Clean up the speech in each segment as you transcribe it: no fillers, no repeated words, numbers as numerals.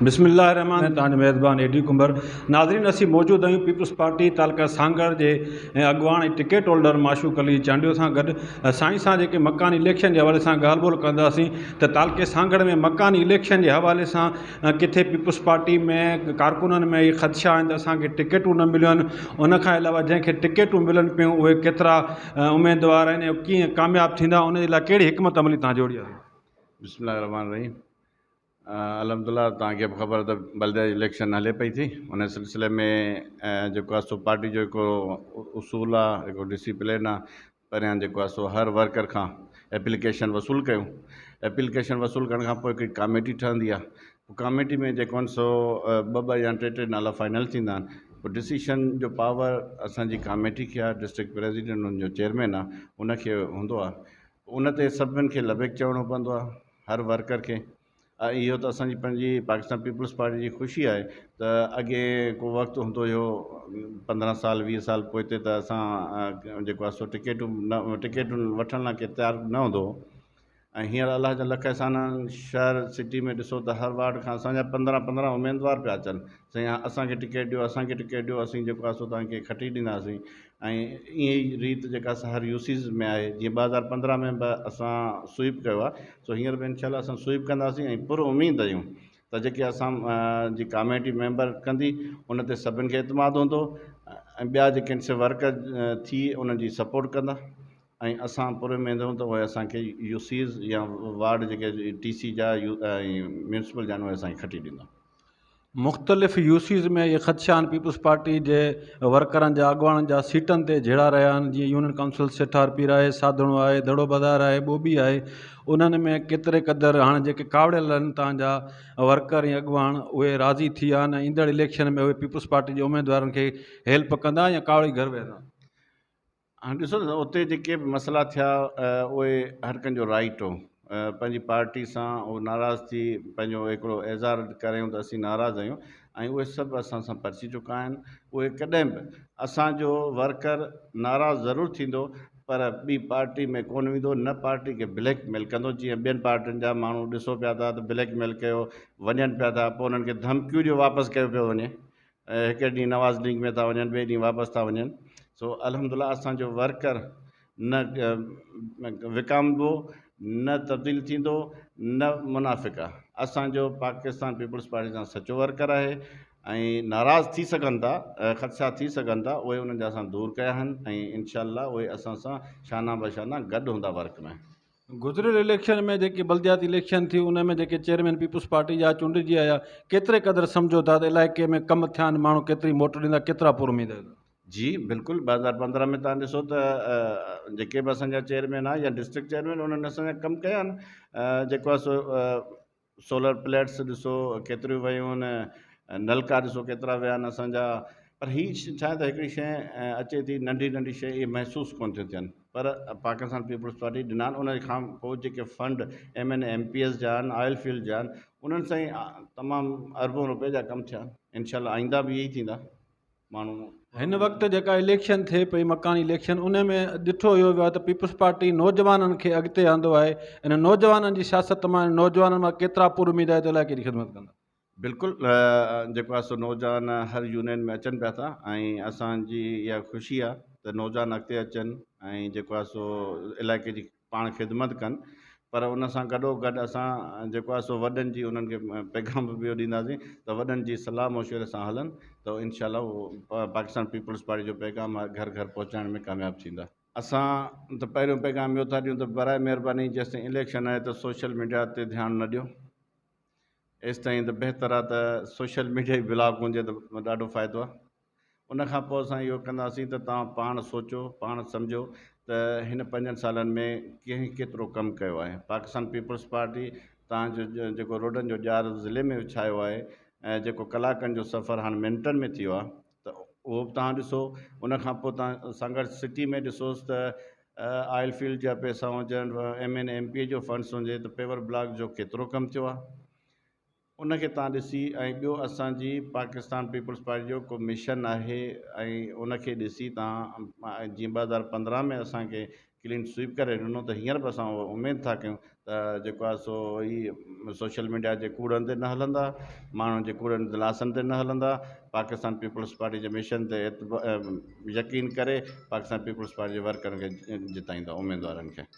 بسم الله الرحمٰن توهان جو ميزبان اي ڊي ڪنڀر ناظرين اسين موجود آهيون پيپلز پارٽي تعلقه سانگهڙ جي اڳواڻ ۽ ٽڪيٽ هولڊر معشوق علي چانڊيو سان گڏ سائين سان جيڪي مڪاني اليڪشن جي حوالي سان ڳالهه ٻولهه ڪنداسين ته تعلقي سانگهڙ ۾ مڪاني اليڪشن جي حوالي سان ڪٿي پيپلز پارٽي ۾ ڪارڪنن ۾ اهي خدشا آهن ته اسان کي ٽڪيٽون نه مليون آهن ان کان علاوه جنهن کي ٽڪيٽون ملن پيون اهي ڪيترا اميدوار آهن ۽ ڪيئن ڪامياب ٿيندا ان جي لاء ڪهڙي حڪمت عملي توهان جوڙي آهي. بسم الله الرحمٰن الرحيم الحمدلله توهان کي به خبر ته بلدياتي اليڪشن هلي پئي ٿي ان سلسلي ۾ جيڪو آهي سو پارٽي جو هڪڙو اصول آهي هڪڙو ڊسيپلين آهي پهريان جيڪو آهي سو هر ورڪر کان ايپليڪيشن وصول ڪيون ايپليڪيشن وصول ڪرڻ کان پوء هڪڙي ڪاميٽي ٺهندي آهي پوء ڪاميٽي ۾ جيڪو آهن سو ٻه ٻه يا ٽي ٽي نالا فائنل ٿيندا آهن پوء ڊسيشن جو پاور اسانجي ڪاميٽي کي آهي ڊسٽرڪٽ پريزيڊنٽ ان جو چيئرمين آهي ان کي هوندو آهي ان تي سڀني کي لبيڪ چوڻو پوندو آهي هر ورڪر کي ۽ اهو ته اسان جي پنهنجي پاڪستان پيپلز پارٽي جي خوشي آهي ته اڳي ڪو وقت هوندو هيو 15 سال 20 سال پوئتي ته اسان جيڪو آهي سو ٽڪيٽون نه ٽڪيٽون وٺڻ لاء ڪير تيار نه هوندو هو ۽ هينئر الله جا لک احسان آهن شهر سٽي ۾ ڏسو ته هر وارڊ کان اسان جا 15 15 اميدوار پيا اچن سائين اسان کي ٽڪيٽ ڏيو اسان کي ٽڪيٽ ڏيو اسين جيڪو آهي سو توهان کي کٽي ڏينداسين ۽ ائين ئي ريت جيڪا سا هر يو سيز ۾ آهي جيئن 2015 ۾ به اسان سوئيپ ڪيو آهي سو هينئر به انشاء الله اسان سوئيپ ڪنداسين ۽ پر اميد آهيون ته جيڪي اسان جي ڪاميٽي ميمبر ڪندي ان تي سڀن کي اعتماد هوندو ۽ ٻيا جيڪي آهن سي ورڪر ٿي انهن جي سپورٽ ڪندا ۽ اسان پر اميد آهيون ته اهي اسان کي يو سيز يا وارڊ جيڪي ٽي سي جا ۽ ميونسپل جا آهن اهي اسان کي کٽي ڏيندا. مختلف يو سيز ۾ اهي خدشا آهن پيپلز پارٽي جي ورڪرن جا اڳواڻن جا سيٽن تي جهيڙا رهيا آهن جيئن يونين ڪائونسل سيٺار پير آهي ساڌڻو آهي دڙو بازار آهي ٻوٻي آهي انهن ۾ ڪيتري قدر هاڻي جيڪي ڪاوڙيل آهن تان جا ورڪر ۽ اڳواڻ اهي راضي ٿي ويا آهن ۽ ايندڙ اليڪشن ۾ اهي پيپلز پارٽي جي اميدوارن کي هيلپ ڪندا يا ڪاوڙي گهر ويهندا. هاڻي ڏسو نه اتي جيڪي به مسئلا ٿيا اهي هر ڪنهن جو رائيٽ هو پنهنجي پارٽي سان اهو ناراض ٿي پنهنجو هڪڙو اظهار ڪريون ته اسين ناراض آهيون ۽ اهي سڀ اسان سان پرچي چڪا آهن اهي ڪڏهن به اسانجو ورڪر ناراض ضرور ٿيندو پر ٻي پارٽي ۾ ڪونه ويندو نه پارٽي کي بليڪ ميل ڪندو جيئن ٻين پارٽين جا ماڻهو ڏسو پيا ٿا ته بليڪ ميل ڪيو وڃن پيا ٿا پوء انهن کي ڌمڪيون ڏيو واپس ڪيو پيو وڃي هڪ ڏينهن نواز ليگ ۾ ٿا وڃن ٻئي ڏينهن واپس ٿا وڃن سو الحمد لله اسان جو ورڪر نه وڪامبو نه تبديل ٿيندو نه منافق آ اسان جو پاڪستان پيپلز پارٽي سان سچو ورڪر آهي ۽ ناراض ٿي سگهن ٿا خدشا ٿي سگهن ٿا اهي انهن جا اسان دور ڪيا آهن ۽ انشاء الله اهي اسان سان شانه بشانه گڏ هوندا ورڪ ۾. گذريل اليڪشن ۾ جيڪي بلدياتي اليڪشن ٿي ان ۾ جيڪي چيئرمين پيپلز پارٽي جا چونڊجي آيا ڪيتري قدر سمجهو ٿا ته علائقي ۾ ڪم ٿيا آهن ماڻهو ڪيتري موٽ ڏيندا ڪيترا پر اميد آهيو. جي بلڪل 2015 ۾ تهان ڏسو ته جيڪي به اسان جا چيئرمين آهن يا ڊسٽرڪٽ چيئرمين انهن اسان جا ڪم ڪيا آهن جيڪو آهي سو سولر پليٽس ڏسو ڪيتريون ويون آهن نلڪا ڏسو ڪيترا ويا آهن اسان جا پر هي ڇا آهي ته هڪڙي شيء اچي ٿي ننڍي ننڍي شيء اهي محسوس ڪونه ٿيون ٿين پر پاڪستان پيپلز پارٽي ڏنا آهن ان کان پوء جيڪي fund M N M P S جا آهن آئل فيلڊ جا آهن انهن سان ئي تمام اربون روپئي جا ڪم ٿيا آهن انشاء الله آئنده به اهي ئي ٿيندا. ماڻهو. هن وقت جيڪا اليڪشن ٿئي پئي مڪاني اليڪشن ان ۾ ڏٺو اهو ويو آهي ته پيپلز پارٽي نوجوانن کي اڳتي آندو آهي ان نوجوانن جي سياست مان نوجوانن مان ڪيترا پر اميد آهي ته علائقي جي خدمت ڪندا. بلڪل جيڪو آهي سو نوجوان هر يونين ۾ اچن پيا ٿا ۽ اسان جي اها خوشي آهي ته نوجوان اڳتي اچن ۽ جيڪو آهي سو علائقي جي پاڻ خدمت ڪن پر ان سان گڏو گڏ اسان جيڪو آهي سو وڏن جي انهن کي پيغام به اهو ڏينداسين ته وڏن جي صلاح مشوري سان هلن ته انشاء الله اهو پاڪستان پيپلز پارٽي جو پيغام گهر گهر پهچائڻ ۾ ڪامياب ٿيندا. اسان ته پهريون پيغام اهو ٿا ڏيون ته برائي مهرباني جيستائين اليڪشن آهي ته سوشل ميڊيا تي ڌيان نه ڏيو ايستائين ته بهتر آهي ته سوشل ميڊيا ئي بلاڪ هجي ته ڏاڍو فائدو آهي. ان کان پوء اسان اهو ڪنداسين ته توهان پاڻ سوچو، پاڻ سمجهو ته هن پنجن سالن ۾ ڪنهن ڪيترو ڪم ڪيو آهي. پاڪستان پيپلز پارٽي توهان جو جيڪو روڊن جو ڄار ضلعي ۾ وڇايو آهي ۽ جيڪو ڪلاڪن جو سفر هاڻ منٽن ۾ ٿي ويو آهي ته اهو به توهان ڏسو. ان کان پوء توهان سانگهڙ سٽي ۾ ڏسوس ته آئل فيلڊ جا پئسا هجن، ايم اين ايم پي جو فنڊس هجي ته پيور بلاڪ جو ڪيترو ڪم ٿيو آهي. ان کي تان ڏسي ۽ ٻيو اسان جي پاڪستان پيپلز پارٽي جو ڪو مشن آهي ۽ ان کي ڏسي تان جيئن 2015 ۾ اسان کي ڪلين سوئيپ ڪري ڏنو ته هينئر به اسان اها اميد ٿا ڪيون ته جيڪو آهي سو هي سوشل ميڊيا جي ڪوڙن تي نه هلندا، ماڻهن جي ڪوڙن دلاسن تي نه هلندا، پاڪستان پيپلز پارٽي جي مشن تي يقين ڪري پاڪستان پيپلز پارٽي جي ورڪرن کي جتائيندا اميدوارن کي.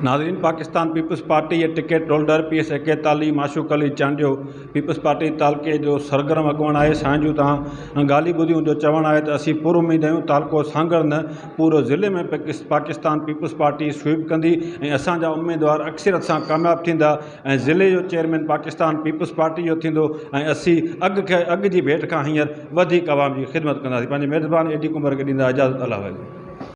ناظرين پاڪستان پيپلز پارٽي جي ticket holder P S ايڪيتاليهه Mashooq Ali Chandio peoples party تعلقي جو سرگرم اڳواڻ آهي سائين جون تهان ڳالهيون ٻڌيون جو چوڻ آهي ته اسين پر اميد آهيون تعلقو سانگهڙ نه پورو ضلعي ۾ پاڪستان پيپلز پارٽي سوئپ ڪندي ۽ اسان جا اميدوار اڪثريت سان ڪامياب ٿيندا ۽ ضلعي جو چيئرمين پاڪستان پيپلز پارٽي جو ٿيندو ۽ اسين اڳ کي اڳ جي ڀيٽ کان هينئر وڌيڪ عوام جي خدمت ڪنداسين پنهنجي ميزبان اي ڊي ڪنڀر کي ڏيندا اجازت الله حافظ.